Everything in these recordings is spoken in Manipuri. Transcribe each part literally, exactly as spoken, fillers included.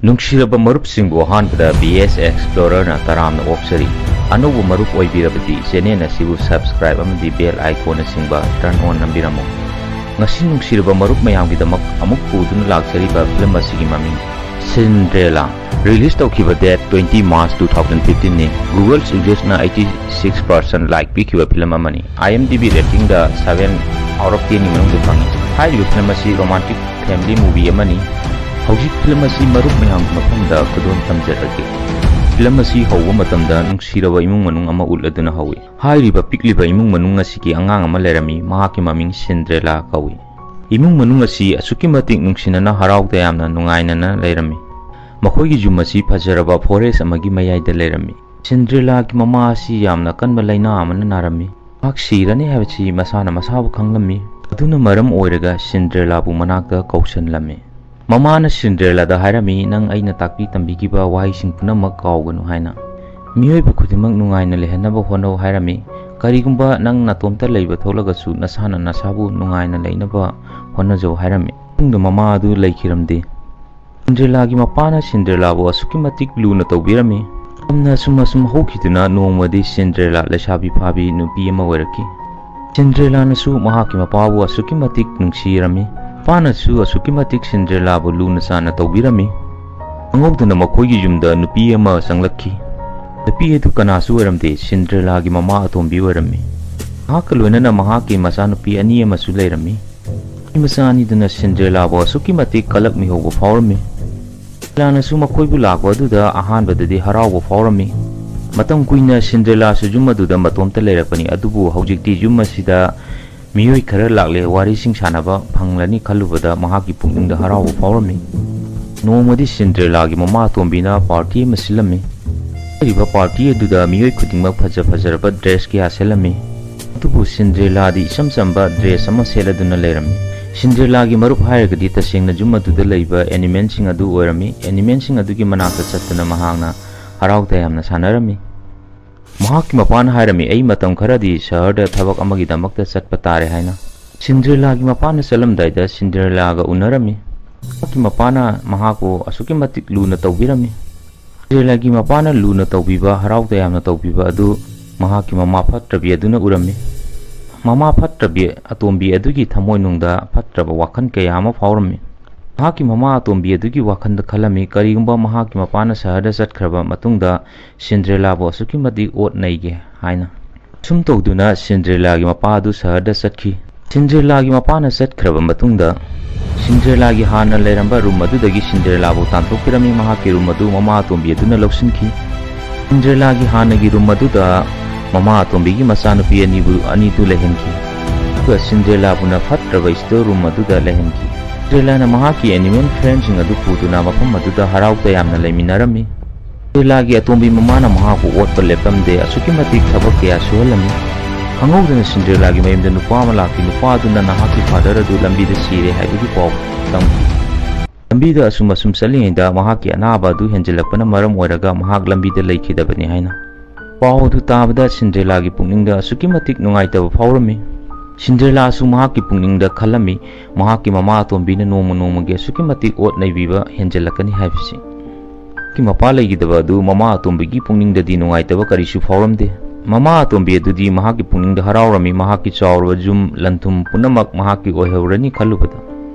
ꯅꯨꯡꯁꯤꯔꯕ ꯃꯔꯨꯞꯁꯤꯡꯕꯨ ꯑꯍꯥꯟꯕꯗ B S Explorerꯅ ꯇꯔꯥꯝꯅ ꯑꯣꯛꯆꯔꯤ꯫ ꯑꯅꯧꯕ ꯃꯔꯨꯞ ꯑꯣꯏꯕꯤꯔꯕꯗꯤ channel ꯑꯁꯤꯕꯨ subscribe ꯑꯃꯗꯤ bell iconꯅꯆꯤꯡꯕ turn on ꯅꯝꯕꯤꯔꯝꯃꯨ꯫ ꯉꯁꯤ ꯅꯨꯡꯁꯤꯔꯕ ꯃꯔꯨꯞ ꯃꯌꯥꯝꯒꯤꯗꯃꯛ ꯑꯃꯨꯛ ꯄꯨꯗꯨꯅ ꯂꯥꯛꯆꯔꯤꯕ film ꯑꯁꯤꯒꯤ ꯃꯃꯤꯡ Cinderella꯫ Release ꯇꯧꯈꯤꯕ date twenty March two thousand fifteenꯅꯤ꯫ Google Englishꯅ eighty six percent like ꯄꯤꯈꯤꯕ film ꯑꯃꯅꯤ꯫ IMDb ratingꯗ seven out of tenꯒꯤ ꯃꯅꯨꯡꯗ ꯐꯪꯉꯤ꯫ ꯍꯥꯏꯔꯤꯕ film ꯑꯁꯤ romantic family movie ꯑꯃꯅꯤ꯫ ꯍꯧꯖꯤꯛ film ꯑꯁꯤ ꯃꯔꯨꯞ ꯃꯌꯥꯝꯒꯤ ꯃꯐꯝꯗ ꯈꯨꯗꯣꯜ ꯇꯝꯖꯔꯒꯦ꯫ Film ꯑꯁꯤ ꯍꯧꯕ ꯃꯇꯝꯗ ꯅꯨꯡꯁꯤꯔꯕ ꯏꯃꯨꯡ ꯃꯅꯨꯡ ꯑꯃ ꯎꯠꯂꯗꯨꯅ ꯍꯧꯏ꯫ ꯍꯥꯏꯔꯤꯕ ꯄꯤꯛꯂꯤꯕ ꯏꯃꯨꯡ ꯃꯅꯨꯡ ꯑꯁꯤꯒꯤ ꯑꯉꯥꯡ ꯑꯃ ꯂꯩꯔꯝꯃꯤ꯫ ꯃꯍꯥꯛꯀꯤ ꯃꯃꯤꯡ ꯁꯤꯟꯗ꯭ꯔꯦꯂꯥ ꯀꯧꯏ꯫ ꯏꯃꯨꯡ ꯃꯅꯨꯡ ꯑꯁꯤ ꯑꯁꯨꯛꯀꯤ ꯃꯇꯤꯛ ꯅꯨꯡꯁꯤꯅꯅ ꯍꯔꯥꯎ ꯇꯌꯥꯝꯅ ꯅꯨꯡꯉꯥꯏꯅꯅ ꯂꯩꯔꯝꯃꯤ꯫ ꯃꯈꯣꯏꯒꯤ ꯌꯨꯝ ꯑꯁꯤ ꯐꯖꯔꯕ forest ꯑꯃꯒꯤ ꯃꯌꯥꯏꯗ ꯂꯩꯔꯝꯃꯤ꯫ ꯁꯤꯟꯗ꯭ꯔꯦꯂꯥꯒꯤ ꯃꯃꯥ ꯑꯁꯤ ꯌꯥꯝꯅ ꯀꯟꯕ ꯂꯥꯏꯅꯥ ꯑꯃꯅ ꯅꯥꯔꯝꯃꯤ꯫ ꯃꯍꯥꯛ ꯁꯤꯔꯅꯤ ꯍꯥꯏꯕꯁꯤ ꯃꯁꯥꯅ ꯃꯁꯥꯕꯨ ꯈꯪꯂꯝꯃꯤ꯫ ꯑꯗꯨꯅ ꯃꯔꯝ ꯑꯣꯏꯔꯒ ꯁꯤꯟꯗ꯭ꯔꯦꯂꯥꯕꯨ ꯃꯅꯥꯛꯇ ꯀꯧꯁꯤꯜꯂꯝꯃꯤ꯫ ꯃꯃꯥꯅ ꯁꯤꯟꯗ꯭ꯔꯦꯂꯥꯗ ꯍꯥꯏꯔꯝꯃꯤ, "ꯅꯪ ꯑꯩꯅ ꯇꯥꯛꯄꯤ ꯇꯝꯕꯤꯈꯤꯕ ꯋꯥꯍꯩꯁꯤꯡ ꯄꯨꯝꯅꯃꯛ ꯀꯥꯎꯒꯅꯨ" ꯍꯥꯏꯅ꯫ "ꯃꯤꯑꯣꯏꯕ ꯈꯨꯗꯤꯡꯃꯛ ꯅꯨꯡꯉꯥꯏꯅ ꯂꯩꯍꯟꯅꯕ ꯍꯣꯠꯅꯧ" ꯍꯥꯏꯔꯝꯃꯤ꯫ "ꯀꯔꯤꯒꯨꯝꯕ ꯅꯪ ꯅꯇꯣꯝꯇ ꯂꯩꯕ ꯊꯣꯛꯂꯒꯁꯨ ꯅꯁꯥꯅ ꯅꯁꯥꯕꯨ ꯅꯨꯡꯉꯥꯏꯅ ꯂꯩꯅꯕ ꯍꯣꯠꯅꯖꯧ" ꯍꯥꯏꯔꯝꯃꯤ꯫ ꯃꯇꯨꯡꯗ ꯃꯃꯥ ꯑꯗꯨ ꯂꯩꯈꯤꯔꯝꯗꯦ꯫ ꯁꯤꯟꯗ꯭ꯔꯦꯂꯥꯒꯤ ꯃꯄꯥꯅ ꯁꯤꯟꯗ꯭ꯔꯦꯂꯥꯕꯨ ꯑꯁꯨꯛꯀꯤ ꯃꯇꯤꯛ ꯂꯨꯅ ꯇꯧꯕꯤꯔꯝꯃꯤ꯫ ꯃꯇꯝꯅ ꯑꯁꯨꯝ ꯑꯁꯨꯝ ꯍꯧꯈꯤꯗꯨꯅ ꯅꯣꯡꯃꯗꯤ ꯁꯤꯟꯗ꯭ꯔꯦꯂꯥ ꯂꯩꯁꯥꯕꯤ ꯐꯥꯕꯤ ꯅꯨꯄꯤ ꯑꯃ ꯑꯣꯏꯔꯛꯈꯤ꯫ ꯁꯤꯟꯗ꯭ꯔꯦꯂꯥꯅꯁꯨ ꯃꯍꯥꯛꯀꯤ ꯃꯄꯥꯕꯨ ꯑꯁꯨꯛꯀꯤ ꯃꯇꯤꯛ ꯅꯨꯡꯁꯤꯔꯝꯃꯤ꯫ ꯃꯄꯥꯅꯁꯨ ꯑꯁꯨꯛꯀꯤ ꯃꯇꯤꯛ ꯁꯤꯟꯗ꯭ꯔꯦꯂꯥꯕꯨ ꯂꯨꯅ ꯆꯥꯟꯅ ꯇꯧꯕꯤꯔꯝꯃꯤ꯫ ꯈꯪꯍꯧꯗꯅ ꯃꯈꯣꯏꯒꯤ ꯌꯨꯝꯗ ꯅꯨꯄꯤ ꯑꯃ ꯆꯪꯂꯛꯈꯤ꯫ ꯅꯨꯄꯤ ꯑꯗꯨ ꯀꯅꯥꯁꯨ ꯑꯣꯏꯔꯝꯗꯦ, ꯁꯤꯟꯗ꯭ꯔꯦꯂꯥꯒꯤ ꯃꯃꯥ ꯑꯇꯣꯝꯕꯤ ꯑꯣꯏꯔꯝꯃꯤ꯫ ꯃꯍꯥꯛꯀ ꯂꯣꯏꯅꯅ ꯃꯍꯥꯛꯀꯤ ꯃꯆꯥꯅꯨꯄꯤ ꯑꯅꯤ ꯑꯃꯁꯨ ꯂꯩꯔꯝꯃꯤ꯫ ꯅꯨꯄꯤ ꯃꯆꯥ ꯑꯅꯤꯗꯨꯅ ꯁꯤꯟꯗ꯭ꯔꯦꯂꯥꯕꯨ ꯑꯁꯨꯛꯀꯤ ꯃꯇꯤꯛ ꯀꯂꯛ ꯃꯤꯍꯧꯕ ꯐꯥꯎꯔꯝꯃꯤ꯫ ꯁꯤꯟꯗ꯭ꯔꯦꯂꯥꯅꯁꯨ ꯃꯈꯣꯏꯕꯨ ꯂꯥꯛꯄ ꯑꯗꯨꯗ ꯑꯍꯥꯟꯕꯗꯗꯤ ꯍꯔꯥꯎꯕ ꯐꯥꯎꯔꯝꯃꯤ꯫ ꯃꯇꯝ ꯀꯨꯏꯅ ꯁꯤꯟꯗ꯭ꯔꯦꯂꯥꯁꯨ ꯌꯨꯝ ꯑꯗꯨꯗ ꯃꯇꯣꯝꯇ ꯂꯩꯔꯛꯄꯅꯤ, ꯑꯗꯨꯕꯨ ꯍꯧꯖꯤꯛꯇꯤ ꯌꯨꯝ ꯑꯁꯤꯗ ꯃꯤꯑꯣꯏ ꯈꯔ ꯂꯥꯛꯂꯦ, ꯋꯥꯔꯤꯁꯤꯡ ꯁꯥꯟꯅꯕ ꯐꯪꯂꯅꯤ ꯈꯜꯂꯨꯕꯗ ꯃꯍꯥꯛꯀꯤ ꯄꯨꯛꯅꯤꯡꯗ ꯍꯔꯥꯎꯕ ꯐꯥꯎꯔꯝꯃꯤ꯫ ꯅꯣꯡꯃꯗꯤ ꯁꯤꯟꯗ꯭ꯔꯦꯂꯥꯒꯤ ꯃꯃꯥ ꯑꯇꯣꯝꯕꯤꯅ party ꯑꯃ ꯁꯤꯜꯂꯝꯃꯤ꯫ ꯍꯥꯏꯔꯤꯕ party ꯑꯗꯨꯗ ꯃꯤꯑꯣꯏ ꯈꯨꯗꯤꯡꯃꯛ ꯐꯖ ꯐꯖꯔꯕ dress ꯀꯌꯥ ꯁꯦꯠꯂꯝꯃꯤ꯫ ꯑꯗꯨꯕꯨ ꯁꯤꯟꯗ꯭ꯔꯦꯂꯥꯗꯤ ꯏꯆꯝ ꯆꯝꯕ dress ꯑꯃ ꯁꯦꯠꯂꯗꯨꯅ ꯂꯩꯔꯝꯃꯤ꯫ ꯁꯤꯟꯗ꯭ꯔꯦꯂꯥꯒꯤ ꯃꯔꯨꯞ ꯍꯥꯏꯔꯒꯗꯤ ꯇꯁꯦꯡꯅ ꯌꯨꯝ ꯑꯗꯨꯗ ꯂꯩꯕ animalꯁꯤꯡ ꯑꯗꯨ ꯑꯣꯏꯔꯝꯃꯤ꯫ Animalꯁꯤꯡ ꯑꯗꯨꯒꯤ ꯃꯅꯥꯛꯇ ꯆꯠꯇꯨꯅ ꯃꯍꯥꯛꯅ ꯍꯔꯥꯎ ꯇꯌꯥꯝꯅ ꯁꯥꯟꯅꯔꯝꯃꯤ꯫ ꯃꯍꯥꯛꯀꯤ ꯃꯄꯥꯅ ꯍꯥꯏꯔꯝꯃꯤ, "ꯑꯩ ꯃꯇꯝ ꯈꯔꯗꯤ ꯁꯍꯔꯗ ꯊꯕꯛ ꯑꯃꯒꯤꯗꯃꯛꯇ ꯆꯠꯄ ꯇꯥꯔꯦ" ꯍꯥꯏꯅ꯫ ꯁꯤꯟꯗ꯭ꯔꯦꯂꯥꯒꯤ ꯃꯄꯥꯅ ꯆꯠꯂꯝꯗꯥꯏꯗ ꯁꯤꯟꯗ꯭ꯔꯦꯂꯥꯒ ꯎꯅꯔꯝꯃꯤ꯫ ꯃꯍꯥꯛꯀꯤ ꯃꯄꯥꯅ ꯃꯍꯥꯛꯄꯨ ꯑꯁꯨꯛꯀꯤ ꯃꯇꯤꯛ ꯂꯨꯅ ꯇꯧꯕꯤꯔꯝꯃꯤ꯫ ꯁꯤꯟꯗ꯭ꯔꯦꯂꯥꯒꯤ ꯃꯄꯥꯅ ꯂꯨꯅ ꯇꯧꯕꯤꯕ, ꯍꯔꯥꯎ ꯇꯌꯥꯝꯅ ꯇꯧꯕꯤꯕ ꯑꯗꯨ ꯃꯍꯥꯛꯀꯤ ꯃꯃꯥ ꯐꯠꯇ꯭ꯔꯕꯤ ꯑꯗꯨꯅ ꯎꯔꯝꯃꯤ꯫ ꯃꯃꯥ ꯐꯠꯇ꯭ꯔꯕꯤ ꯑꯇꯣꯝꯕꯤ ꯑꯗꯨꯒꯤ ꯊꯃꯣꯏꯅꯨꯡꯗ ꯐꯠꯇ꯭ꯔꯕ ꯋꯥꯈꯜ ꯀꯌꯥ ꯑꯃ ꯐꯥꯎꯔꯝꯃꯤ꯫ ꯃꯍꯥꯛꯀꯤ ꯃꯃꯥ ꯑꯇꯣꯝꯕꯤ ꯑꯗꯨꯒꯤ ꯋꯥꯈꯜꯗ ꯈꯜꯂꯝꯃꯤ, ꯀꯔꯤꯒꯨꯝꯕ ꯃꯍꯥꯛꯀꯤ ꯃꯄꯥꯅ ꯁꯍꯔꯗ ꯆꯠꯈ꯭ꯔꯕ ꯃꯇꯨꯡꯗ ꯁꯤꯟꯗ꯭ꯔꯦꯂꯥꯕꯨ ꯑꯁꯨꯛꯀꯤ ꯃꯇꯤꯛ ꯑꯣꯠ ꯅꯩꯒꯦ ꯍꯥꯏꯅ꯫ ꯁꯨꯝ ꯇꯧꯗꯨꯅ ꯁꯤꯟꯗ꯭ꯔꯦꯂꯥꯒꯤ ꯃꯄꯥ ꯑꯗꯨ ꯁꯍꯔꯗ ꯆꯠꯈꯤ꯫ ꯁꯤꯟꯗ꯭ꯔꯦꯂꯥꯒꯤ ꯃꯄꯥꯅ ꯆꯠꯈ꯭ꯔꯕ ꯃꯇꯨꯡꯗ ꯁꯤꯟꯗ꯭ꯔꯦꯂꯥꯒꯤ ꯍꯥꯟꯅ ꯂꯩꯔꯝꯕ ꯔꯨꯝ ꯑꯗꯨꯗꯒꯤ ꯁꯤꯟꯗ꯭ꯔꯦꯂꯥꯕꯨ ꯇꯥꯟꯊꯣꯛꯄꯤꯔꯝꯃꯤ꯫ ꯃꯍꯥꯛꯀꯤ ꯔꯨꯝ ꯑꯗꯨ ꯃꯃꯥ ꯑꯇꯣꯝꯕꯤ ꯑꯗꯨꯅ ꯂꯧꯁꯤꯟꯈꯤ꯫ ꯁꯤꯟꯗ꯭ꯔꯦꯂꯥꯒꯤ ꯍꯥꯟꯅꯒꯤ ꯔꯨꯝ ꯑꯗꯨꯗ ꯃꯃꯥ ꯑꯇꯣꯝꯕꯤꯒꯤ ꯃꯆꯥꯅꯨꯄꯤ ꯑꯅꯤꯕꯨ, ꯑꯅꯤꯗꯨ ꯂꯩꯍꯟꯈꯤ꯫ ꯑꯗꯨꯒ ꯁꯤꯟꯗ꯭ꯔꯦꯂꯥꯕꯨꯅ ꯐꯠꯇ꯭ꯔꯕ ꯁ꯭ꯇꯣꯔ ꯔꯨꯝ ꯑꯗꯨꯗ ꯂꯩꯍꯟꯈꯤ꯫ ꯁꯤꯟꯗ꯭ꯔꯦꯂꯥꯅ ꯃꯍꯥꯛꯀꯤ ꯑꯦꯅꯤꯃꯦꯜ ꯐ꯭ꯔꯦꯟꯁꯤꯡ ꯑꯗꯨ ꯄꯨꯗꯨꯅ ꯃꯐꯝ ꯑꯗꯨꯗ ꯍꯔꯥꯎ ꯇꯌꯥꯝꯅ ꯂꯩꯃꯤꯟꯅꯔꯝꯃꯤ꯫ ꯁꯤꯟꯗ꯭ꯔꯦꯂꯥꯒꯤ ꯑꯇꯣꯝꯕꯤ ꯃꯃꯥꯅ ꯃꯍꯥꯛꯄꯨ ꯑꯣꯠꯄ ꯂꯦꯞꯂꯝꯗꯦ, ꯑꯁꯨꯛꯀꯤ ꯃꯇꯤꯛ ꯊꯕꯛ ꯀꯌꯥ ꯁꯨꯍꯜꯂꯝꯃꯤ꯫ ꯈꯪꯍꯧꯗꯅ ꯁꯤꯟꯗ꯭ꯔꯦꯂꯥꯒꯤ ꯃꯌꯨꯝꯗ ꯅꯨꯄꯥ ꯑꯃ ꯂꯥꯛꯈꯤ꯫ ꯅꯨꯄꯥ ꯑꯗꯨꯅ ꯅꯍꯥꯛꯀꯤ ꯐꯥꯗꯔ ꯑꯗꯨ ꯂꯝꯕꯤꯗ ꯁꯤꯔꯦ ꯍꯥꯏꯕꯒꯤ ꯄꯥꯎ ꯇꯝꯈꯤ꯫ ꯂꯝꯕꯤꯗ ꯑꯁꯨꯝ ꯑꯁꯨꯝ ꯆꯠꯂꯤꯉꯩꯗ ꯃꯍꯥꯛꯀꯤ ꯑꯅꯥꯕ ꯑꯗꯨ ꯍꯦꯟꯖꯤꯜꯂꯛꯄꯅ ꯃꯔꯝ ꯑꯣꯏꯔꯒ ꯃꯍꯥꯛ ꯂꯝꯕꯤꯗ ꯂꯩꯈꯤꯗꯕꯅꯤ ꯍꯥꯏꯅ꯫ ꯄꯥꯎ ꯑꯗꯨ ꯇꯥꯕꯗ ꯁꯤꯟꯗ꯭ꯔꯦꯂꯥꯒꯤ ꯄꯨꯛꯅꯤꯡꯗ ꯑꯁꯨꯛꯀꯤ ꯃꯇꯤꯛ ꯅꯨꯡꯉꯥꯏꯇꯕ ꯐꯥꯎꯔꯝꯃꯤ꯫ ꯁꯤꯟꯗ꯭ꯔꯦꯂꯥꯁꯨ ꯃꯍꯥꯛꯀꯤ ꯄꯨꯛꯅꯤꯡꯗ ꯈꯜꯂꯝꯃꯤ, ꯃꯍꯥꯛꯀꯤ ꯃꯃꯥ ꯑꯇꯣꯝꯕꯤꯅ ꯅꯣꯡꯃ ꯅꯣꯡꯃꯒꯤ ꯑꯁꯨꯛꯀꯤ ꯃꯇꯤꯛ ꯑꯣꯠ ꯅꯩꯕꯤꯕ ꯍꯦꯟꯖꯤꯜꯂꯛꯀꯅꯤ ꯍꯥꯏꯕꯁꯤ꯫ ꯃꯍꯥꯛꯀꯤ ꯃꯄꯥ ꯂꯩꯈꯤꯗꯕ ꯑꯗꯨ ꯃꯃꯥ ꯑꯇꯣꯝꯕꯤꯒꯤ ꯄꯨꯛꯅꯤꯡꯗꯗꯤ ꯅꯨꯡꯉꯥꯏꯇꯕ ꯀꯔꯤꯁꯨ ꯐꯥꯎꯔꯝꯗꯦ꯫ ꯃꯃꯥ ꯑꯇꯣꯝꯕꯤ ꯑꯗꯨꯗꯤ ꯃꯍꯥꯛꯀꯤ ꯄꯨꯛꯅꯤꯡꯗ ꯍꯔꯥꯎꯔꯝꯃꯤ, ꯃꯍꯥꯛꯀꯤ ꯆꯥꯎꯔꯕ ꯌꯨꯝ, ꯂꯟ ꯊꯨꯝ ꯄꯨꯝꯅꯃꯛ ꯃꯍꯥꯛꯀꯤ ꯑꯣꯏꯍꯧꯔꯅꯤ ꯈꯜꯂꯨꯕꯗ꯫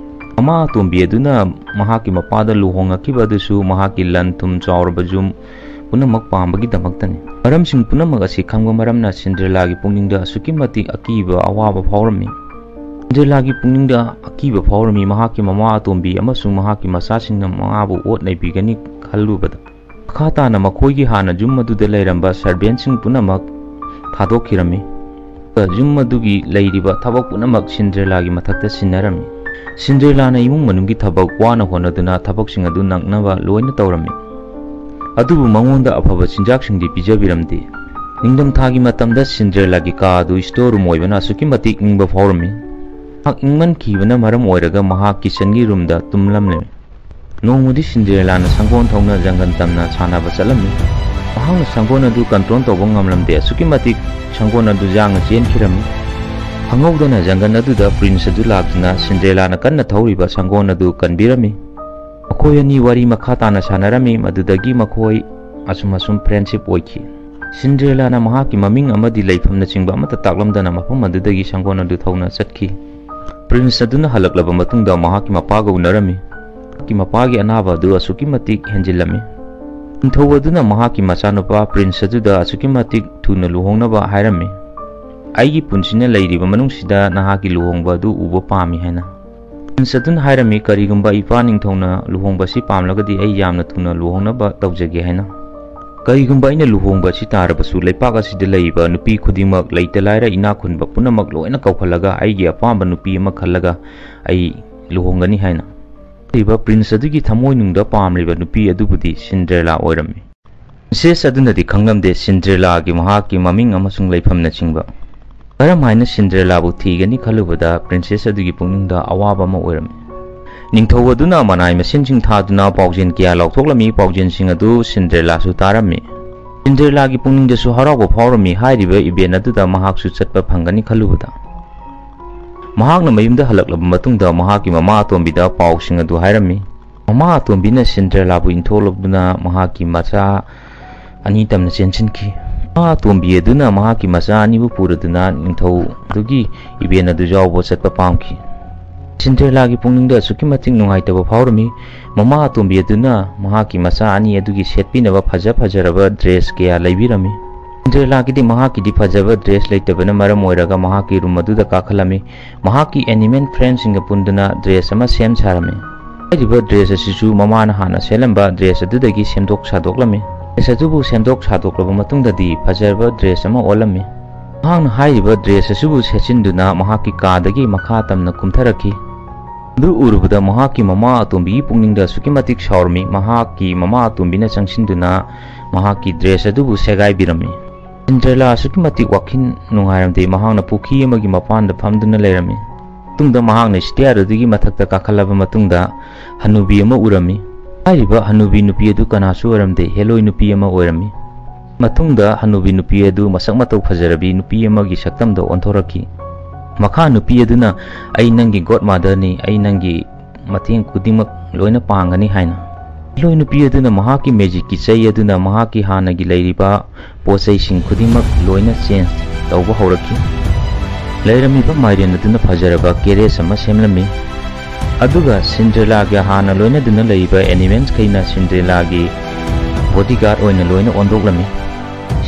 ꯃꯃꯥ ꯑꯇꯣꯝꯕꯤ ꯑꯗꯨꯅ ꯃꯍꯥꯛꯀꯤ ꯃꯄꯥꯗ ꯂꯨꯍꯣꯡꯉꯛꯈꯤꯕ ꯑꯗꯨꯁꯨ ꯃꯍꯥꯛꯀꯤ ꯂꯟ ꯊꯨꯝ, ꯆꯥꯎꯔꯕ ꯌꯨꯝ ꯄꯨꯝꯅꯃꯛ ꯄꯥꯝꯕꯒꯤꯗꯃꯛꯇꯅꯤ꯫ ꯃꯔꯝꯁꯤꯡ ꯄꯨꯝꯅꯃꯛ ꯑꯁꯤ ꯈꯪꯕ ꯃꯔꯝꯅ ꯁꯤꯟꯗ꯭ꯔꯦꯂꯥꯒꯤ ꯄꯨꯛꯅꯤꯡꯗ ꯑꯁꯨꯛꯀꯤ ꯃꯇꯤꯛ ꯑꯀꯤꯕ ꯑꯋꯥꯕ ꯐꯥꯎꯔꯝꯃꯤ꯫ ꯁꯤꯟꯗ꯭ꯔꯦꯂꯥꯒꯤ ꯄꯨꯛꯅꯤꯡꯗ ꯑꯀꯤꯕ ꯐꯥꯎꯔꯝꯃꯤ, ꯃꯍꯥꯛꯀꯤ ꯃꯃꯥ ꯑꯇꯣꯝꯕꯤ ꯑꯃꯁꯨꯡ ꯃꯍꯥꯛꯀꯤ ꯃꯆꯥꯁꯤꯡꯅ ꯃꯉꯥꯕꯨ ꯑꯣꯠ ꯅꯩꯕꯤꯒꯅꯤ ꯈꯜꯂꯨꯕꯗ꯫ ꯃꯈꯥ ꯇꯥꯅ ꯃꯈꯣꯏꯒꯤ ꯍꯥꯟꯅ ꯌꯨꯝ ꯑꯗꯨꯗ ꯂꯩꯔꯝꯕ ꯁꯔꯚꯦꯟꯁꯤꯡ ꯄꯨꯝꯅꯃꯛ ꯊꯥꯗꯣꯛꯈꯤꯔꯝꯃꯤ꯫ ꯌꯨꯝ ꯑꯗꯨꯒꯤ ꯂꯩꯔꯤꯕ ꯊꯕꯛ ꯄꯨꯝꯅꯃꯛ ꯁꯤꯟꯗ꯭ꯔꯦꯂꯥꯒꯤ ꯃꯊꯛꯇ ꯁꯤꯟꯅꯔꯝꯃꯤ꯫ ꯁꯤꯟꯗ꯭ꯔꯦꯂꯥꯅ ꯏꯃꯨꯡ ꯃꯅꯨꯡꯒꯤ ꯊꯕꯛ ꯋꯥꯅ ꯍꯣꯠꯅꯗꯨꯅ ꯊꯕꯛꯁꯤꯡ ꯑꯗꯨ ꯅꯪꯅꯕ ꯂꯣꯏꯅ ꯇꯧꯔꯝꯃꯤ꯫ ꯑꯗꯨꯕꯨ ꯃꯉꯣꯟꯗ ꯑꯐꯕ ꯆꯤꯟꯖꯥꯛꯁꯤꯡꯗꯤ ꯄꯤꯖꯕꯤꯔꯝꯗꯦ꯫ ꯅꯤꯡꯊꯝꯊꯥꯒꯤ ꯃꯇꯝꯗ ꯁꯤꯟꯗ꯭ꯔꯦꯂꯥꯒꯤ ꯀꯥ ꯑꯗꯨ ꯁ꯭ꯇꯣꯔ ꯔꯨꯝ ꯑꯣꯏꯕꯅ ꯑꯁꯨꯛꯀꯤ ꯃꯇꯤꯛ ꯏꯪꯕ ꯐꯥꯎꯔꯝꯃꯤ꯫ ꯃꯍꯥꯛ ꯏꯪꯃꯟꯈꯤꯕꯅ ꯃꯔꯝ ꯑꯣꯏꯔꯒ ꯃꯍꯥꯛ ꯀꯤꯆꯟꯒꯤ ꯔꯨꯝꯗ ꯇꯨꯝꯂꯝꯂꯝꯃꯤ꯫ ꯅꯣꯡꯃꯗꯤ ꯁꯤꯟꯗ꯭ꯔꯦꯂꯥꯅ ꯁꯪꯒꯣꯟ ꯊꯧꯅ ꯖꯪꯒꯜ ꯇꯝꯅ ꯁꯥꯟꯅꯕ ꯆꯠꯂꯝꯃꯤ꯫ ꯃꯍꯥꯛꯅ ꯁꯪꯒꯣꯟ ꯑꯗꯨ ꯀꯟꯇ꯭ꯔꯣꯜ ꯇꯧꯕ ꯉꯝꯂꯝꯗꯦ, ꯑꯁꯨꯛꯀꯤ ꯃꯇꯤꯛ ꯁꯪꯒꯣꯟ ꯑꯗꯨ ꯌꯥꯡꯅ ꯆꯦꯟꯈꯤꯔꯝꯃꯤ꯫ ꯈꯪꯍꯧꯗꯅ ꯖꯪꯒꯜ ꯑꯗꯨꯗ ꯄ꯭ꯔꯤꯟꯁ ꯑꯗꯨ ꯂꯥꯛꯇꯨꯅ ꯁꯤꯟꯗ꯭ꯔꯦꯂꯥꯅ ꯀꯟꯅ ꯊꯧꯔꯤꯕ ꯁꯪꯒꯣꯜ ꯑꯗꯨ ꯀꯟꯕꯤꯔꯝꯃꯤ꯫ ꯃꯈꯣꯏ ꯑꯅꯤ ꯋꯥꯔꯤ ꯃꯈꯥ ꯇꯥꯅ ꯁꯥꯟꯅꯔꯝꯃꯤ꯫ ꯃꯗꯨꯗꯒꯤ ꯃꯈꯣꯏ ꯑꯁꯨꯝ ꯑꯁꯨꯝ ꯐ꯭ꯔꯦꯟꯁꯤꯞ ꯑꯣꯏꯈꯤ꯫ ꯁꯤꯟꯗ꯭ꯔꯦꯂꯥꯅ ꯃꯍꯥꯛꯀꯤ ꯃꯃꯤꯡ ꯑꯃꯗꯤ ꯂꯩꯐꯝꯅꯆꯤꯡꯕ ꯑꯃꯠꯇ ꯇꯥꯛꯂꯝꯗꯅ ꯃꯐꯝ ꯑꯗꯨꯗꯒꯤ ꯁꯪꯒꯣꯜ ꯑꯗꯨ ꯊꯧꯅ ꯆꯠꯈꯤ꯫ ꯄ꯭ꯔꯤꯟꯁ ꯑꯗꯨꯅ ꯍꯜꯂꯛꯂꯕ ꯃꯇꯨꯡꯗ ꯃꯍꯥꯛꯀꯤ ꯃꯄꯥꯒ ꯎꯅꯔꯝꯃꯤ꯫ ꯃꯍꯥꯛꯀꯤ ꯃꯄꯥꯒꯤ ꯑꯅꯥꯕ ꯑꯗꯨ ꯑꯁꯨꯛꯀꯤ ꯃꯇꯤꯛ ꯍꯦꯟꯖꯤꯜꯂꯝꯃꯤ꯫ ꯅꯤꯡꯊꯧ ꯑꯗꯨꯅ ꯃꯍꯥꯛꯀꯤ ꯃꯆꯥꯅꯨꯄꯥ ꯄ꯭ꯔꯤꯟꯁ ꯑꯗꯨꯗ ꯑꯁꯨꯛꯀꯤ ꯃꯇꯤꯛ ꯊꯨꯅ ꯂꯨꯍꯣꯡꯅꯕ ꯍꯥꯏꯔꯝꯃꯤ꯫ "ꯑꯩꯒꯤ ꯄꯨꯟꯁꯤꯅ ꯂꯩꯔꯤꯕ ꯃꯅꯨꯡꯁꯤꯗ ꯅꯍꯥꯛꯀꯤ ꯂꯨꯍꯣꯡꯕ ꯑꯗꯨ ꯎꯕ ꯄꯥꯝꯃꯤ" ꯍꯥꯏꯅ꯫ ꯄ꯭ꯔꯤꯟꯁ ꯑꯗꯨꯅ ꯍꯥꯏꯔꯝꯃꯤ, "ꯀꯔꯤꯒꯨꯝꯕ ꯏꯄꯥ ꯅꯤꯡꯊꯧꯅ ꯂꯨꯍꯣꯡꯕꯁꯤ ꯄꯥꯝꯂꯒꯗꯤ ꯑꯩ ꯌꯥꯝꯅ ꯊꯨꯅ ꯂꯨꯍꯣꯡꯅꯕ ꯇꯧꯖꯒꯦ" ꯍꯥꯏꯅ꯫ "ꯀꯔꯤꯒꯨꯝꯕ ꯑꯩꯅ ꯂꯨꯍꯣꯡꯕ ꯑꯁꯤ ꯇꯥꯔꯕꯁꯨ, ꯂꯩꯄꯥꯛ ꯑꯁꯤꯗ ꯂꯩꯔꯤꯕ ꯅꯨꯄꯤ ꯈꯨꯗꯤꯡꯃꯛ, ꯂꯩꯇ ꯂꯥꯏꯔ ꯏꯅꯥꯛ ꯈꯨꯟꯕ ꯄꯨꯝꯅꯃꯛ ꯂꯣꯏꯅ ꯀꯧꯈꯠꯂꯒ ꯑꯩꯒꯤ ꯑꯄꯥꯝꯕ ꯅꯨꯄꯤ ꯑꯃ ꯈꯜꯂꯒ ꯑꯩ ꯂꯨꯍꯣꯡꯒꯅꯤ" ꯍꯥꯏꯅ꯫ ꯍꯥꯏꯔꯤꯕ ꯄ꯭ꯔꯤꯟꯁ ꯑꯗꯨꯒꯤ ꯊꯃꯣꯏꯅꯨꯡꯗ ꯄꯥꯝꯂꯤꯕ ꯅꯨꯄꯤ ꯑꯗꯨꯕꯨꯗꯤ ꯁꯤꯟꯗ꯭ꯔꯦꯂꯥ ꯑꯣꯏꯔꯝꯃꯤ꯫ ꯄ꯭ꯔꯤꯟꯁꯦꯁ ꯑꯗꯨꯅꯗꯤ ꯈꯪꯂꯝꯗꯦ ꯁꯤꯟꯗ꯭ꯔꯦꯂꯥꯒꯤ ꯃꯍꯥꯛꯀꯤ ꯃꯃꯤꯡ ꯑꯃꯁꯨꯡ ꯂꯩꯐꯝꯅꯆꯤꯡꯕ꯫ ꯀꯔꯝ ꯍꯥꯏꯅ ꯁꯤꯟꯗ꯭ꯔꯦꯂꯥꯕꯨ ꯊꯤꯒꯅꯤ ꯈꯜꯂꯨꯕꯗ ꯄ꯭ꯔꯤꯟꯁꯦꯁ ꯑꯗꯨꯒꯤ ꯄꯨꯛꯅꯤꯡꯗ ꯑꯋꯥꯕ ꯑꯃ ꯑꯣꯏꯔꯝꯃꯤ꯫ ꯅꯤꯡꯊꯧ ꯑꯗꯨꯅ ꯃꯅꯥꯏ ꯃꯁꯤꯟꯁꯤꯡ ꯊꯥꯗꯨꯅ ꯄꯥꯎꯖꯦꯜ ꯀꯌꯥ ꯂꯥꯎꯊꯣꯛꯂꯝꯃꯤ꯫ ꯄꯥꯎꯖꯦꯜꯁꯤꯡ ꯑꯗꯨ ꯁꯤꯟꯗ꯭ꯔꯦꯂꯥꯁꯨ ꯇꯥꯔꯝꯃꯤ꯫ ꯁꯤꯟꯗ꯭ꯔꯦꯂꯥꯒꯤ ꯄꯨꯛꯅꯤꯡꯗꯁꯨ ꯍꯔꯥꯎꯕ ꯐꯥꯎꯔꯝꯃꯤ꯫ ꯍꯥꯏꯔꯤꯕ ꯏꯚꯦꯟ ꯑꯗꯨꯗ ꯃꯍꯥꯛꯁꯨ ꯆꯠꯄ ꯐꯪꯒꯅꯤ ꯈꯜꯂꯨꯕꯗ꯫ ꯃꯍꯥꯛꯅ ꯃꯌꯨꯝꯗ ꯍꯜꯂꯛꯂꯕ ꯃꯇꯨꯡꯗ ꯃꯍꯥꯛꯀꯤ ꯃꯃꯥ ꯑꯇꯣꯝꯕꯤꯗ ꯄꯥꯎꯁꯤꯡ ꯑꯗꯨ ꯍꯥꯏꯔꯝꯃꯤ꯫ ꯃꯃꯥ ꯑꯇꯣꯝꯕꯤꯅ ꯁꯤꯟꯗ꯭ꯔꯦꯂꯥꯕꯨ ꯏꯟꯊꯣꯛꯂꯗꯨꯅ ꯃꯍꯥꯛꯀꯤ ꯃꯆꯥ ꯑꯅꯤ ꯇꯝꯅ ꯆꯦꯟꯁꯤꯟꯈꯤ꯫ ꯃꯃꯥ ꯑꯇꯣꯝꯕꯤ ꯑꯗꯨꯅ ꯃꯍꯥꯛꯀꯤ ꯃꯆꯥ ꯑꯅꯤꯕꯨ ꯄꯨꯔꯗꯨꯅ ꯅꯤꯡꯊꯧ ꯑꯗꯨꯒꯤ ꯏꯚꯦꯟ ꯑꯗꯨ ꯌꯥꯎꯕ ꯆꯠꯄ ꯄꯥꯝꯈꯤ꯫ ꯁꯤꯟꯗ꯭ꯔꯦꯂꯥꯒꯤ ꯄꯨꯛꯅꯤꯡꯗ ꯑꯁꯨꯛꯀꯤ ꯃꯇꯤꯛ ꯅꯨꯡꯉꯥꯏꯇꯕ ꯐꯥꯎꯔꯝꯃꯤ꯫ ꯃꯃꯥ ꯑꯇꯣꯝꯕꯤ ꯑꯗꯨꯅ ꯃꯍꯥꯛꯀꯤ ꯃꯆꯥ ꯑꯅꯤ ꯑꯗꯨꯒꯤ ꯁꯦꯠꯄꯤꯅꯕ ꯐꯖ ꯐꯖꯔꯕ ꯗ꯭ꯔꯦꯁ ꯀꯌꯥ ꯂꯩꯕꯤꯔꯝꯃꯤ꯫ ꯁꯤꯟꯗ꯭ꯔꯦꯂꯥꯒꯤꯗꯤ ꯃꯍꯥꯛꯀꯤꯗꯤ ꯐꯖꯕ ꯗ꯭ꯔꯦꯁ ꯂꯩꯇꯕꯅ ꯃꯔꯝ ꯑꯣꯏꯔꯒ ꯃꯍꯥꯛꯀꯤ ꯔꯨꯝ ꯑꯗꯨꯗ ꯀꯥꯈꯠꯂꯝꯃꯤ꯫ ꯃꯍꯥꯛꯀꯤ ꯑꯦꯅꯤꯃꯦꯜ ꯐ꯭ꯔꯦꯟꯁꯤꯡꯒ ꯄꯨꯟꯗꯨꯅ ꯗ꯭ꯔꯦꯁ ꯑꯃ ꯁꯦꯝ ꯁꯥꯔꯝꯃꯤ꯫ ꯍꯥꯏꯔꯤꯕ ꯗ꯭ꯔꯦꯁ ꯑꯁꯤꯁꯨ ꯃꯃꯥꯅ ꯍꯥꯟꯅ ꯁꯦꯠꯂꯝꯕ ꯗ꯭ꯔꯦꯁ ꯑꯗꯨꯗꯒꯤ ꯁꯦꯝꯗꯣꯛ ꯁꯥꯗꯣꯛꯂꯝꯃꯤ꯫ ꯗ꯭ꯔꯦꯁ ꯑꯗꯨꯕꯨ ꯁꯦꯝꯗꯣꯛ ꯁꯥꯗꯣꯛꯂꯕ ꯃꯇꯨꯡꯗꯗꯤ ꯐꯖꯔꯕ ꯗ꯭ꯔꯦꯁ ꯑꯃ ꯑꯣꯜꯂꯝꯃꯤ꯫ ꯃꯍꯥꯛꯅ ꯍꯥꯏꯔꯤꯕ ꯗ꯭ꯔꯦꯁ ꯑꯁꯤꯕꯨ ꯁꯦꯠꯆꯤꯟꯗꯨꯅ ꯃꯍꯥꯛꯀꯤ ꯀꯥꯗꯒꯤ ꯃꯈꯥ ꯇꯝꯅ ꯀꯨꯝꯊꯔꯛꯈꯤ꯫ ꯑꯗꯨ ꯎꯔꯨꯕꯗ ꯃꯍꯥꯛꯀꯤ ꯃꯃꯥ ꯑꯇꯣꯝꯕꯤꯒꯤ ꯄꯨꯛꯅꯤꯡꯗ ꯑꯁꯨꯛꯀꯤ ꯃꯇꯤꯛ ꯁꯥꯎꯔꯝꯃꯤ꯫ ꯃꯍꯥꯛꯀꯤ ꯃꯃꯥ ꯑꯇꯣꯝꯕꯤꯅ ꯆꯪꯁꯤꯟꯗꯨꯅ ꯃꯍꯥꯛꯀꯤ ꯗ꯭ꯔꯦꯁ ꯑꯗꯨꯕꯨ ꯁꯦꯒꯥꯏꯕꯤꯔꯝꯃꯤ꯫ ꯁꯤꯟꯗ꯭ꯔꯦꯂꯥ ꯑꯁꯨꯛꯀꯤ ꯃꯇꯤꯛ ꯋꯥꯈꯜ ꯅꯨꯡꯉꯥꯏꯔꯝꯗꯦ꯫ ꯃꯍꯥꯛꯅ ꯄꯨꯈ꯭ꯔꯤ ꯑꯃꯒꯤ ꯃꯄꯥꯟꯗ ꯐꯝꯗꯨꯅ ꯂꯩꯔꯝꯃꯤ꯫ ꯃꯇꯨꯡꯗ ꯃꯍꯥꯛꯅ ꯁ꯭ꯇꯦꯌꯔ ꯑꯗꯨꯒꯤ ꯃꯊꯛꯇ ꯀꯥꯈꯠꯂꯕ ꯃꯇꯨꯡꯗ ꯍꯅꯨꯕꯤ ꯑꯃ ꯎꯔꯝꯃꯤ꯫ ꯍꯥꯏꯔꯤꯕ ꯍꯅꯨꯕꯤ ꯅꯨꯄꯤ ꯑꯗꯨ ꯀꯅꯥꯁꯨ ꯑꯣꯏꯔꯝꯗꯦ, ꯍꯦꯂꯣꯏ ꯅꯨꯄꯤ ꯑꯃ ꯑꯣꯏꯔꯝꯃꯤ꯫ ꯃꯇꯨꯡꯗ ꯍꯅꯨꯕꯤ ꯅꯨꯄꯤ ꯑꯗꯨ ꯃꯁꯛ ꯃꯇꯧ ꯐꯖꯔꯕꯤ ꯅꯨꯄꯤ ꯑꯃꯒꯤ ꯁꯛꯇꯝꯗ ꯑꯣꯟꯊꯣꯔꯛꯈꯤ꯫ ꯃꯈꯥ ꯅꯨꯄꯤ ꯑꯗꯨꯅ, "ꯑꯩ ꯅꯪꯒꯤ god motherꯅꯤ, ꯑꯩ ꯅꯪꯒꯤ ꯃꯇꯦꯡ ꯈꯨꯗꯤꯡꯃꯛ ꯂꯣꯏꯅ ꯄꯥꯡꯒꯅꯤ" ꯍꯥꯏꯅ꯫ ꯍꯦꯂꯣꯏ ꯅꯨꯄꯤ ꯑꯗꯨꯅ ꯃꯍꯥꯛꯀꯤ magicꯀꯤ ꯆꯩ ꯑꯗꯨꯅ ꯃꯍꯥꯛꯀꯤ ꯍꯥꯟꯅꯒꯤ ꯂꯩꯔꯤꯕ ꯄꯣꯠ ꯆꯩꯁꯤꯡ ꯈꯨꯗꯤꯡꯃꯛ ꯂꯣꯏꯅ change ꯇꯧꯕ ꯍꯧꯔꯛꯈꯤ꯫ ꯂꯩꯔꯝꯃꯤꯕ ꯃꯥꯏꯔꯦꯟ ꯑꯗꯨꯅ ꯐꯖꯔꯕ carriage ꯑꯃ ꯁꯦꯝꯂꯝꯃꯤ꯫ ꯑꯗꯨꯒ ꯁꯤꯟꯗ꯭ꯔꯦꯂꯥꯒꯤ ꯍꯥꯟꯅ ꯂꯣꯏꯅꯗꯨꯅ ꯂꯩꯔꯤꯕ animalsꯈꯩꯅ ꯁꯤꯟꯗ꯭ꯔꯦꯂꯥꯒꯤ bodyguard ꯑꯣꯏꯅ ꯂꯣꯏꯅ ꯑꯣꯟꯊꯣꯛꯂꯝꯃꯤ꯫